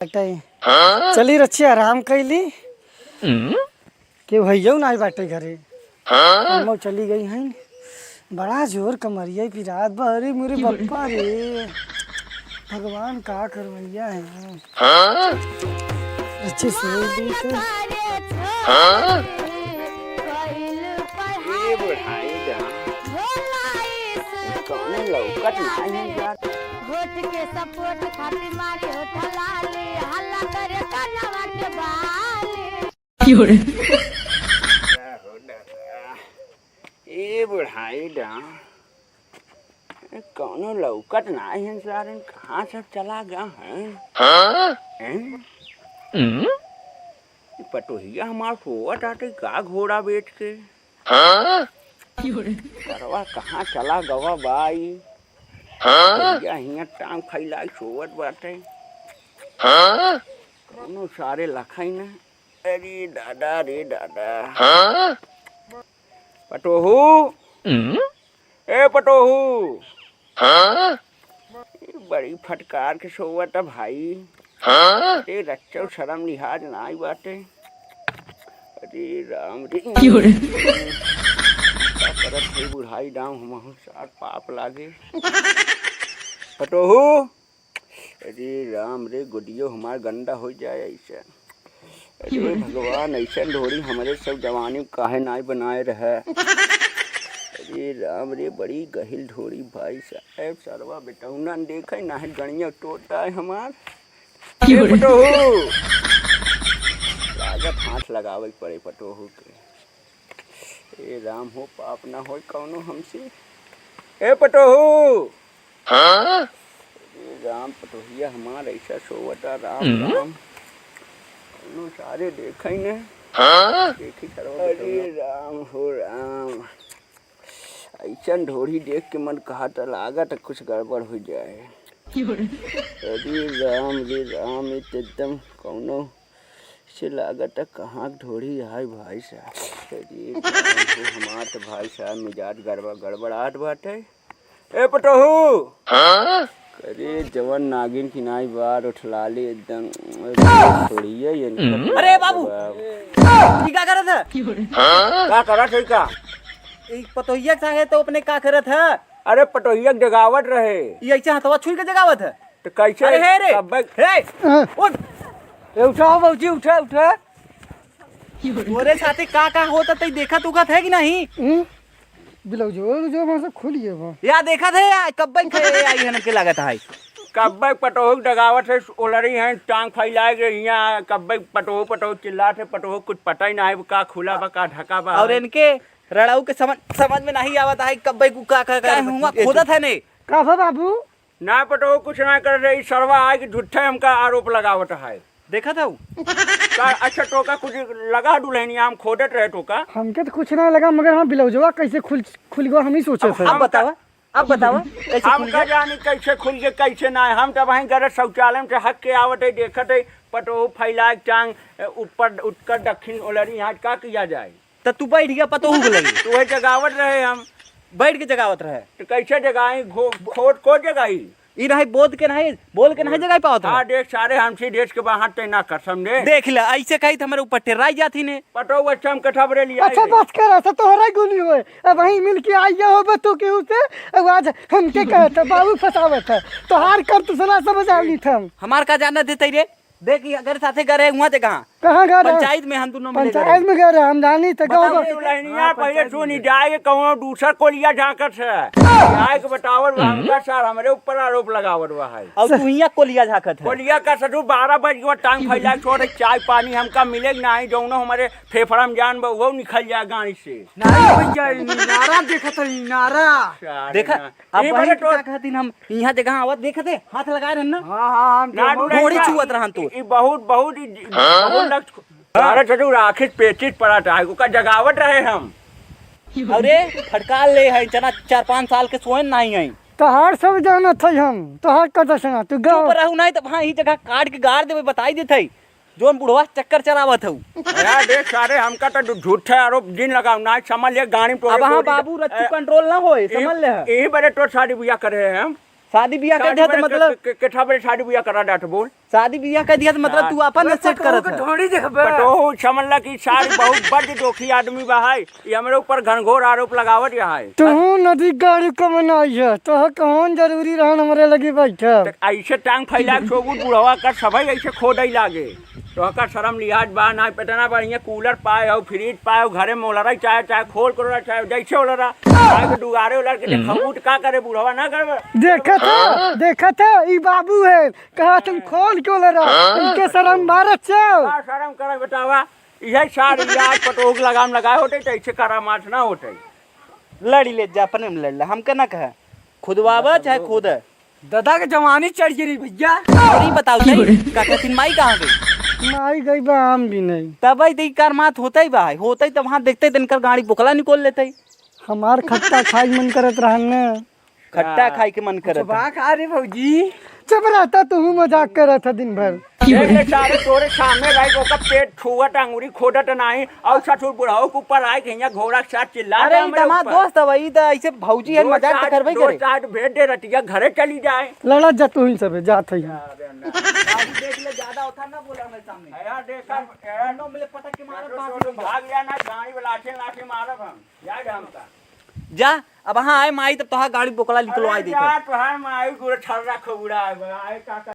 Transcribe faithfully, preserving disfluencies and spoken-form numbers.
बाटे। हाँ? चली रच्ची आराम कइली। हम्म? केहू हइयो नाई बाटे घरे। हाँ? अम्मा चली गई हैं। बड़ा जोर कमरिया पिरात बा। अरे मोरे बप्पा रे, भगवान का करवैया है। हाँ? रच्ची सोई दी तो। हाँ? ए बुढ़ाई जान, कौनो लौकत नाई है यार। होठ के सपोर्ट खातिर मारी होठ लाली, हल्ला करे कनवा के बाली। ए बुढ़ाई जान, कौनो लौकत नाई है सारे, कहाँ सब चला गया है? हाँ? हैं? हम्म? ई पतोहिया हमार सोवत आटे का घोड़ा बेच के? हाँ? परवा कहाँ चला गवा बाई? हाँ? पतोहिया हियाँ टांग फैलाई सोवत बाटे। हाँ? कौनो सारे लखाई ना। अरे दादा रे दादा। हाँ? पतोहू? हम्म? ए पतोहू। हाँ? बड़ी फटकार के सोवत है भाई। हाँ? अरे रच्चो शरम लिहाज नाई बाटे। अरे राम रे। क्यों रे? का करत है बुढ़ाई दाम हमहू सार पाप लागे। पतोहू। अरे राम रे, गोदियो हमार गंदा होइ जाए ऐसे। अरे भगवान, ऐसन ढोरी हमरे सब जवानी में काहे नाई बनाए रहे। अरे राम रे, बड़ी गहिल ढोरी भाई साहब, सरवा बेटौना न देखे, ना है गणिया टोटा है हमार। ए पटोहू, लागत हाथ लगावे के पड़े पटोहू के। ए राम हो, पाप ना होय कौनो हमसे। ए पटोहू, हाँ? अरे राम, पटोहिया हमार ऐसा सोवता, राम, हम्म? राम। कौनो सारे देखे न। हाँ? देखी सरवा अरे बटोहिया। राम हो राम, ऐसन ढोढ़ी देख के मन कहता, लागत कुछ गड़बड़ हो जाए। क्यों रे? अरे राम रे राम, ये तो एकदम कौनो से लागत कहाँ के ढोढ़ी है भाई साहब। अरे बाप रे, हमार तो भाई साहब मिजाज गड़बड़, गड़बड़ाहट बाटे। ए पटोहू! हाँ? अरे जवन नागिन की नाई बार उठलाली एकदम, अरे छोड़िए ये इनका हम्म। अरे बाबू! बाबू। ई का करत है? हाँ? का करत है का? ई पतोहिया के संगे तो अपने का करत है? अरे पटोहिया के जगावत रहे। ई ऐसे हथवा छुई के जगावत है? तो कैसे? अरे हे रे! कब्बे हे! हाँ। उठ! ए, उठाओ भौजी, उठा, उठा। तोरे साथे का का होता तई देखत उखत है कि नहीं? हम्म? ब्लाउजो जो वहाँ से खुल गया बा। या देखत है या कब्बे खे-, आई हन के लागत है। कब्बे पटोहू डगावत है, ओलरी हैं, टांग फैलाए गए हियाँ, कब्बे पटोहू, पटोहू चिल्लात है, पटोहू कुछ पता ही ना है, का खुला बा, का ढका बा। और इनके रड़ाऊ के समझ, समझ में नहीं आवत है, कब्बे को का, का, का, का हुआ ऐसे खोदत है ने? का बा बाबू? ना पटोहू कुछ ना कर रहे, ई सरवा आए कि झूठे हमका आरोप लगावत है। देखत हऊ? का, अच्छा, टोका कुछ लगा दुल्हनिया, हम खोदत रहे टोका। हमके तो कुछ ना लगा, मगर हम ब्लाउजवा कैसे खुल, खुल गो, हम ही सोचत अब है। अब बतावा, अब बतावा, कैसे खुल हमका गया? जानी कैसे खुल गया, कैसे ना। हम तो वहीं गरज शौचालय में से हक के आवत है, देखत है, पटोहू फैलाए टांग, ए, ऊपर उठकर दक्षिण ओलरी, यहाँ का किया जाए? त तू बैठ गया पतोहू के लगे। तू वही जगावत रहे हम। बैठ के जगावत रहे। तो कैसे जगाई? घो-, खोद को जगाई? ई नहीं, बोद के नहीं, बोल के नहीं जगाई पावत रहे। हाँ, देख सारे हमसे देश के बाहर तय ना कर समझे। देख ले, ऐसे कही तो हमारे ऊपर टेर्राई जाती ने। पटोहू अच्छा हम कथा बरे लिया अच्छा है। बस कर, ऐसा तोहरा गुनी होए। अब वहीं मिल के आइया हो बतू के उसे, अब आज हमके कहत है, बाबू फसावत है। तोहार कर तू सला समझ आवी थम। हमार का जाना देते रे? देख, ई अगर साथे गए रहे, हुआं ते कहाँ? कहाँ गए रहे? पंचायत में हम दोनों मिले पंचायत गए रहे। में गए रहे, हम जानी तो बताओ गाँव ये में। दुल्हनिया हाँ, पहले पंचायत सुन में। जाए के कौनो दूसर कोलिया झांकत है। जाए के बतावल बा, हम्म। हमका सार हमरे ऊपर आरोप लगावत बा है। और तू हियाँ कोलिया झांकत है। कोलिया का ससुर बारह बज गवा, टांग फैला के छोड़, चाय पानी हमका मिले के नाही, जौनो हमारे फेफड़ा में जान बा, वो निकल जाए गाड़ी से। नारा भैया, ई नारा देखत है, ई नारा। सारे देखा, ना। अब यही वही बड़े तो का कहतीन हम इहाँ जगह आवत देखत है, हाथ लगाए रहन ना। हाँ, हाँ, हम ना, तो डुलाइन घोड़ी ना। छुअत रहन तो। ई, ई बहुत, बहुत, ई, ई हाँ? बहुत लग-, हाँ। तारा चटू राखित पेचित पड़ा था, ओका जगावत रहे हम। अरे, फटकार ले है, जना चार पाँच साल के सोए नाही है। तोहार सब जानत है हम, तोहार का दसना, तू गाँव चुप रहू नाही, तब हाँ, ई जगह काट के गाड़ देबे, बताई देत है। जौन बुढ़वा चक्कर चलावत हऊ। अरे देख सारे, हमका तो झू-, झूठे आरोप जिन लगाओ, ना समझ ले गाड़ी में तो अब हाँ गोली बाबू, रच्चू ए, control ना होए, ए, समझ ले। यही बरे तो शादी ब्याह करे हैं हम। शादी ब्याह कर शादी दे तो बरे मतलब के, के, केठा बरे शादी ब्याह करा डाट बोल। शादी बियाह कर दिया तो मतलब हाँ। तू अपन मैं सेट पटोह करत के है। ढोंढी देखबे। पटोह समझ ला कि सार बहुत बड़ दोखी आदमी बा है। ये हमरे ऊपर घनघोर आरोप लगावत यहाँ है। तू नदी गाड़ी कमन आई है, तो कौन जरूरी रहन हमरे लगे बैठे? तो ऐसे टांग फैला के सोबू बुढ़वा का सभई ऐसे खोदई लागे। तो का शर्म लिहाज बा ना, इतना बढ़िया कूलर पाए हो, फ्रिज पाए हो, घरे में ओलरा चाहे, चाहे खोल के ओलरा, चाहे जैसे ओलरा, चाहे के दुआरे ओलर के देखा, उठ का करे बुढ़वा ना करबे। देखत है, देखत है, ई बाबू है, कहा तुम खोल के ओलरा, इनके शर्म मारत छो। का शर्म करे बतावा, इहे सार यार पटोह के लगाम लगाए होते, तो ऐसे करामात ना होते। लड़ी ले जा, अपने में लड़ ले, हमके ना कहे, खुदवावा चाहे खुद। दादा के जवानी चढ़ गई रे भैया। और ई बताओ सही, का कहथिन माई कहाँ गई? माई गई बा, हम भी नहीं। तब ही तो ई करामात होते ही बा, होते ही तो वहाँ देखते तो इनकर गाड़ी बोकला निकोल लेते ही। हमार खट्टा खाई मन करत रहन ने। खट्टा खाई के मन करत है। बा का रे भौजी? चुप रहता, तू मजाक करत है दिन भर। देख ले सारे तोरे सामने रह के ओकर पेट छुअत, अंगुरी खोदत नाही, और ससुर बुढ़ऊ के ऊपर आए के हियां घोड़ा के साथ चिल्ला अरे, ई दमाद दोस्त है, ई तो ऐसे भौजी है, मजाक तो करबे करे। चाट भेज दे रतिया, घरे चली जाए। लड़त जा तू ही सबे, जात है। बाबू देख ले, ज्यादा होता ना बोला मेरे सामने। यार देख, यार, नौ मिले पटक के मारा, बाबू। भाग जा ना, गाड़ी में लाठे, लाठे मारब हम। जा ढंग का। जा, अब हाँ आए माई, तब तोहार गाड़ी बोकला निकलवाई देता। जा, तोहार माई गुड़ छर्रा खोबुरा आए बा, आए का